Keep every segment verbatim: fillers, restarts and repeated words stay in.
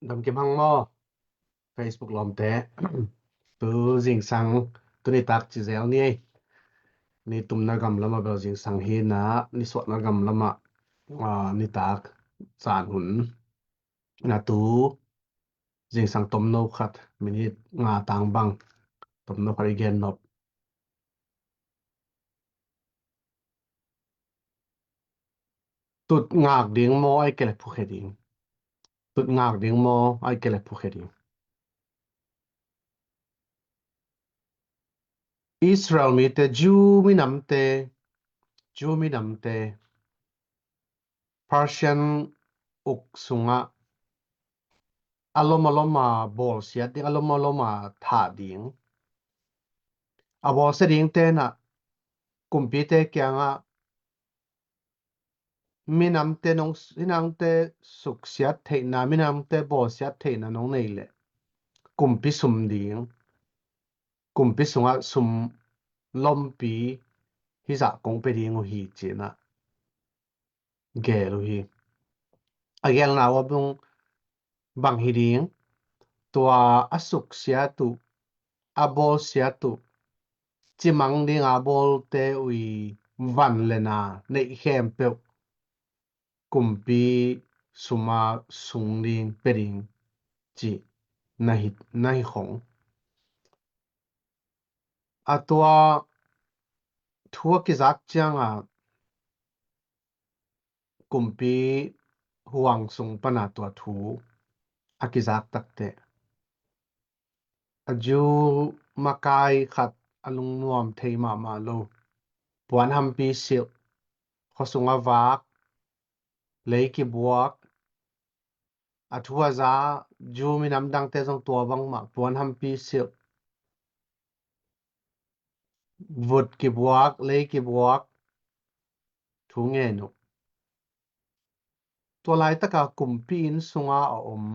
Dam kim hang maw? Facebook lawmte. Tu zingsang, tu nitak ci zel ni ei. Ni tumna gam lama bel zingsang hi na, ni suahna gam lama, ah, nitak zan hun. Na tu zingsang tomno khat, minit nga tang bang, tomno khat i gen nop. Tut ngak ding maw, ai kele phukhe ding? Tut ngak ding maw, ai kele phukhe ding? Israel mite, Jew minamte, Jew minamte, Persian uk sungah a lom a lom a bawlsiat ding, a lom a lom a thah ding. A bawlsia ding tenah kumpite kiangah minamte nong, minamte suksiat theihna, minamte bawlsiat theihna nong nei leh kumpi sum ding, kumpi sungah sum lompi hizah kong pe ding uh hi cinah gel uh hi. A gelna uh a bung bang hi ding, tua a suksiat uh, a bawlsiat uh, cimang ding a bawlte uh i van le na neih khempeuh kumpi suma sung ding pe ding ci na hi, na hi khong. A tua thu a kizak cianga kumpi huang sung pana tua thu a kizak takte, a Jew makai khat, a lungnuam thei mahmah lo, puan hampi silh, khuasung a vak, lei kibuak, a thu a za, Jew minam dangte zong tua bangmah, puan hampi silh, vut kibuak, lei kibuak, thu ngen uh. Tua laitaka kumpi inn sunga a om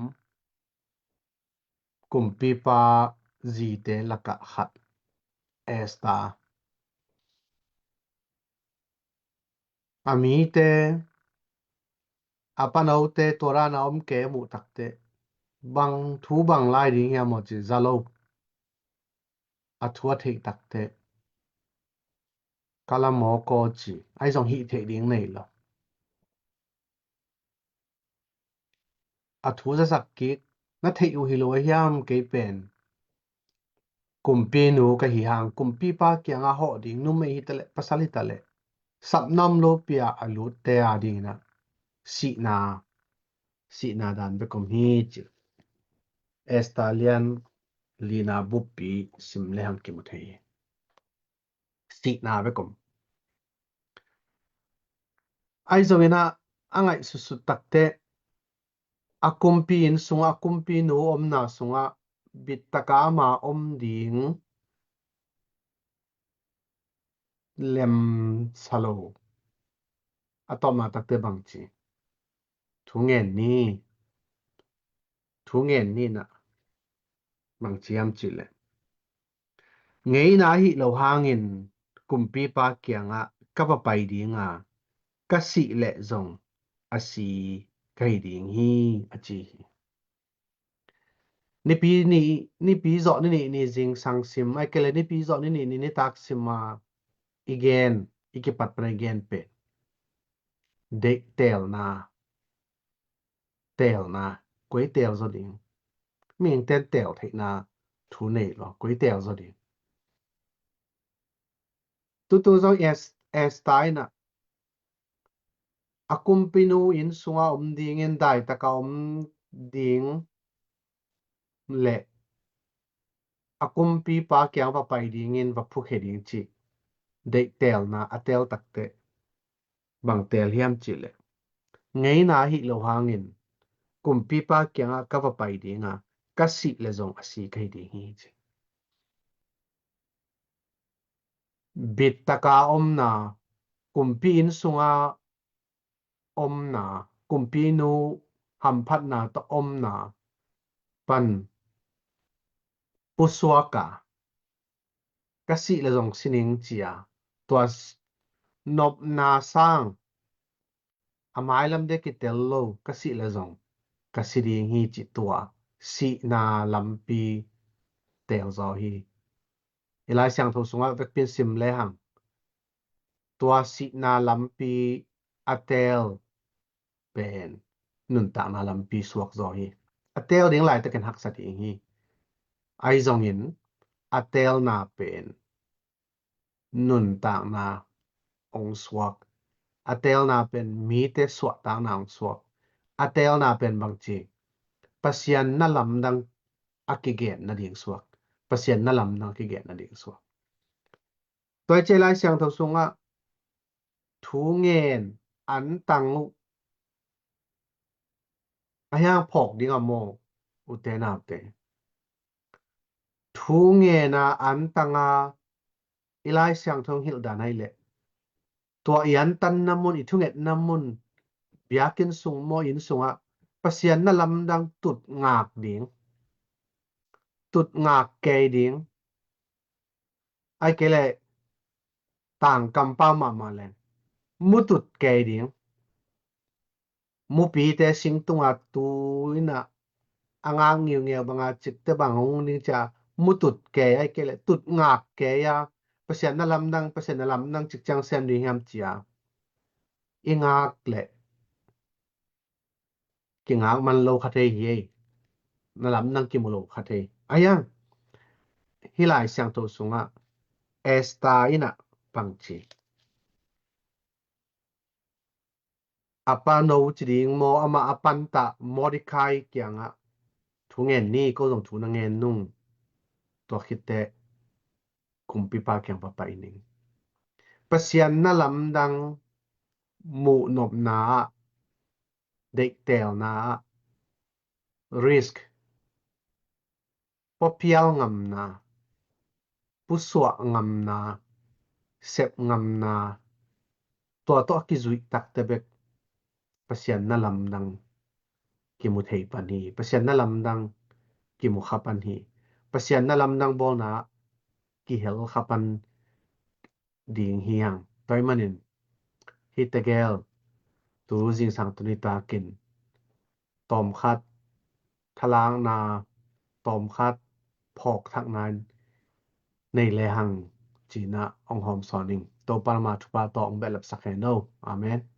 kumpipa zite lakah khat, Esther. A mite, a panote, tua dana om kei a muh takte, bang thu bang lai ding hiam aw ci za lo. A thu a theih takte, ka la mawk aw ci, ahi zong hih theih ding nei lo. A thu zasak kik, na theih uh hi lo a hiam, kei pen kumpinu ka hi hang, kumpipa kiangah hawh ding, numei hi taleh, pasal hi taleh, sapna om lopi a a lutte a dingin ah sihna, sihna dan bek om hi ci. Esther lian lina buppi sim le hang kimu thei hi. Sihna bek om. Ahi zongin ah, a ngaihsutsut takte, a kumpi inn sungah, a kumpinu omna sungah bittaka ama om ding lemsa lo. A tawpna takte bang ci? Thu ngen ni. Thu ngen ni na. Bang ci hiam cih leh, ngeina ahih lo hangin kumpipa kiangah ka va pai dinga, ka sih leh zong a si ka hi ding hi, a ci hi. Nipi ni, nipi zawh ni nih ni zingsang sim, ai kei leh nipi zawh ni nih ni nitak sim a i gen, i kipat pana i gen pen deih, teelna. Teelna, koi teel zaw ding? Mihingten teel theihna thu nei lo, koi teel zaw ding? Tutu zong Es-, Esther in ah, a kumpinu inn sunga om dingin, daitaka om ding leh a kumpipa kiang va pai dingin, va phukhe ding cih deih, teelna a teel takte bang teel hiam cih leh, ngeina ahih lo hangin kumpipa kiangah ka va pai dinga, ka sih leh zong a si ka hi ding hi ci. Bittaka omna, kumpi inn sunga omna, kumpinu hamphatna tawh omna pan pusuaka, ka sih leh zong si ning cia, tua s-, nopna sang a mailam dek kitel lo, ka sih leh zong ka si ding hi cih tua sihna lampi teel zaw hi. I Lai Siangtho sungah vekpi in sim lehang tua sihna lampi a teel pen nuntakna lampi suak zaw hi. A teel ding laitakin haksa ding hi. Ahi zongin a teelna pen nuntakna hong suak. A teelna pen mite suahtakna hong suak. A teelna pen bangci, Pasian na lamdang a kigen nading suak. Pasian na lamdang a kigen nading suak. Tua i cih Lai Siangtho sungah thu ngen antang uh a hiang phawk ding a maw, ute naute? Thu ngen a antang a i Lai Siangtho hilh dan ahi leh, tua i antanna mun, i thungetna mun, biakinn sung maw, inn sungah Pasian na lamdang tut ngak ding, tut ngak kei ding, ahi kei leh tangkampau mahmah leng mutut kei ding. Mupite singtunga tu inah a ngak ngiungeu banga cikte bang hong ning cia mutut kei, ahi kei leh tut ngak kei a, Pasian na lamdang, Pasian na lamdang cik ciang sem ding hiam cia i ngak leh kingak man lo kha thei hi ei. Na lamdang kimu lo kha thei. Ahi hang hih Lai Siangtho sungah Esther inah bangci, a pa no ci ding maw, amah a pantah Mordecai kiangah thu ngen ni, ko zong thu na ngen nung, tua khit teh kumpipa kiang va pai ning. Pasian na lamdang muhnopna ah, deihtelna ah, risk, puapial ngamna, pusuah ngamna, sep ngamna, tua tawh a kizuih takte bek Pasian na lamdang kimu thei pan hi. Pasian na lamdang kimu kha pan hi. Pasian na lamdang bawlna kihel kha pan ding hi hang. Tua ahih manin hih tegel tu zingsang tuni takin tawmkhat thalakna, tawmkhat phawkthakna nei lehang ci-in ah hong hawmsawn ing. Topa mah thupha tawh hong behlap sak hen aw. Amen.